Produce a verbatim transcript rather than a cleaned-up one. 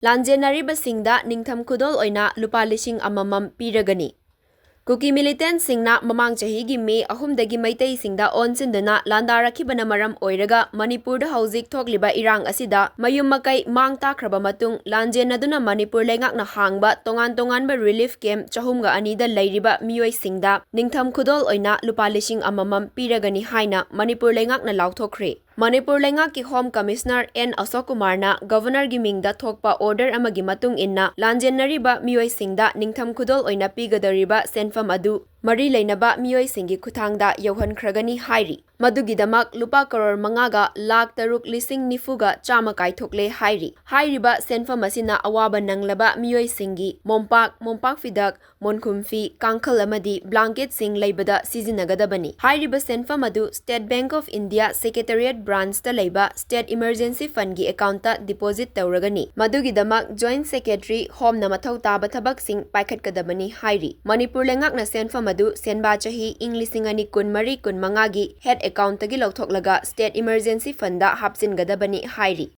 ꯂꯥꯟꯖꯦꯟꯅꯔꯤꯕꯁꯤꯡꯗ ꯅꯤꯡꯊꯝ ꯈꯨꯗꯣꯜ ꯑꯣꯏꯅ ꯂꯨꯄꯥ ꯂꯤꯁꯤꯡ ꯑꯃꯃꯝ ꯄꯤꯔꯒꯅꯤ꯫ ꯀꯨꯀꯤ militantꯁꯤꯡꯅ ꯃꯃꯥꯡ ꯆꯍꯤꯒꯤ May ꯑꯍꯨꯝꯗꯒꯤ ꯃꯩꯇꯩꯁꯤꯡꯗ ꯑꯣꯟꯁꯤꯟꯗꯨꯅ ꯂꯥꯟꯗꯥꯔꯛꯈꯤꯕꯅ ꯃꯔꯝ ꯑꯣꯏꯔꯒ ꯃꯅꯤꯄꯨꯔꯗ ꯍꯧꯖꯤꯛ ꯊꯣꯛꯂꯤꯕ ꯏꯔꯥꯡ ꯑꯁꯤꯗ ꯃꯌꯨꯝ ꯃꯀꯩ ꯃꯥꯡ ꯇꯥꯛꯈ꯭ꯔꯕ ꯃꯇꯨꯡ ꯂꯥꯟꯖꯦꯟꯅꯗꯨꯅ ꯃꯅꯤꯄꯨꯔ ꯂꯩꯉꯥꯛꯅ ꯍꯥꯡꯕ ꯇꯣꯉꯥꯟ ꯇꯣꯉꯥꯟꯕ relief camp ꯆꯍꯨꯝꯒ ꯑꯅꯤꯗ ꯂꯩꯔꯤꯕ ꯃꯤꯑꯣꯏꯁꯤꯡꯗ ꯅꯤꯡꯊꯝ ꯈꯨꯗꯣꯜ ꯑꯣꯏꯅ ꯂꯨꯄꯥ ꯂꯤꯁꯤꯡ ꯑꯃꯃꯝ ꯄꯤꯔꯒꯅꯤ ꯍꯥꯏꯅ ꯃꯅꯤꯄꯨꯔ ꯂꯩꯉꯥꯛꯅ ꯂꯥꯎꯊꯣꯛꯈ꯭ꯔꯦ꯫ ꯃꯅꯤꯄꯨꯔ ꯂꯩꯉꯥꯛꯀꯤ Home Commissioner N ꯑꯁꯣꯛ ꯀꯨꯃꯥꯔꯅ Governorꯒꯤ ꯃꯤꯡꯗ ꯊꯣꯛꯄ order ꯑꯃꯒꯤ ꯃꯇꯨꯡ ꯏꯟꯅ ꯂꯥꯟꯖꯦꯟꯅꯔꯤꯕ ꯃꯤꯑꯣꯏꯁꯤꯡꯗ ꯅꯤꯡꯊꯝ ꯈꯨꯗꯣꯜ ꯑꯣꯏꯅ ꯄꯤꯒꯗꯧꯔꯤꯕ ꯁꯦꯟꯐꯝ ꯑꯗꯨ ꯃꯔꯤ ꯂꯩꯅꯕ ꯃꯤꯑꯣꯏꯁꯤꯡꯒꯤ ꯈꯨꯠꯊꯥꯡꯗ ꯌꯧꯍꯟꯈ꯭ꯔꯒꯅꯤ ꯍꯥꯏꯔꯤ꯫ ꯃꯗꯨꯒꯤꯗꯃꯛ ꯂꯨꯄꯥ ꯀꯔꯣꯔ ꯃꯉꯥꯒ ꯂꯥꯈ ꯇꯔꯨꯛ ꯂꯤꯁꯤꯡ ꯅꯤꯐꯨꯒ ꯆꯥꯝꯃ ꯀꯥꯏꯊꯣꯛꯂꯦ ꯍꯥꯏꯔꯤ꯫ ꯍꯥꯏꯔꯤꯕ ꯁꯦꯟꯐꯝ ꯑꯁꯤꯅ ꯑꯋꯥꯕ ꯅꯪꯂꯕ ꯃꯤꯑꯣꯏꯁꯤꯡꯒꯤ ꯃꯣꯝꯄꯥꯛ, ꯃꯣꯝꯄꯥꯛ ꯐꯤꯗꯛ, ꯃꯣꯟꯈꯨꯝ ꯐꯤ, ꯀꯥꯡꯈꯜ ꯑꯃꯗꯤ blanketꯁꯤꯡ ꯂꯩꯕꯗ ꯁꯤꯖꯤꯟꯅꯒꯗꯕꯅꯤ꯫ ꯍꯥꯏꯔꯤꯕ ꯁꯦꯟꯐꯝ ꯑꯗꯨ State Bank of India Secretariat Branchꯇ ꯂꯩꯕ State Emergency Fundꯒꯤ accountꯇ deposit ꯇꯧꯔꯒꯅꯤ꯫ ꯃꯗꯨꯒꯤꯗꯃꯛ Joint Secretary Homeꯅ ꯃꯊꯧ ꯇꯥꯕ ꯊꯕꯛꯁꯤꯡ ꯄꯥꯏꯈꯠꯀꯗꯕꯅꯤ ꯍꯥꯏꯔꯤ꯫ ꯃꯅꯤꯄꯨꯔ ꯂꯩꯉꯥꯛꯅ ꯁꯦꯟꯐꯝ ꯑꯗꯨ ꯁꯦꯟꯕꯥ ꯆꯍꯤ ꯏꯪ ꯂꯤꯁꯤꯡ ꯑꯅꯤ ꯀꯨꯟꯃꯔꯤ ꯀꯨꯟꯃꯉꯥꯒꯤ head accountꯇꯒꯤ ꯂꯧꯊꯣꯛꯂꯒ State Emergency Fundꯇ ꯍꯥꯞꯆꯤꯟꯒꯗꯕꯅꯤ ꯍꯥꯏꯔꯤ꯫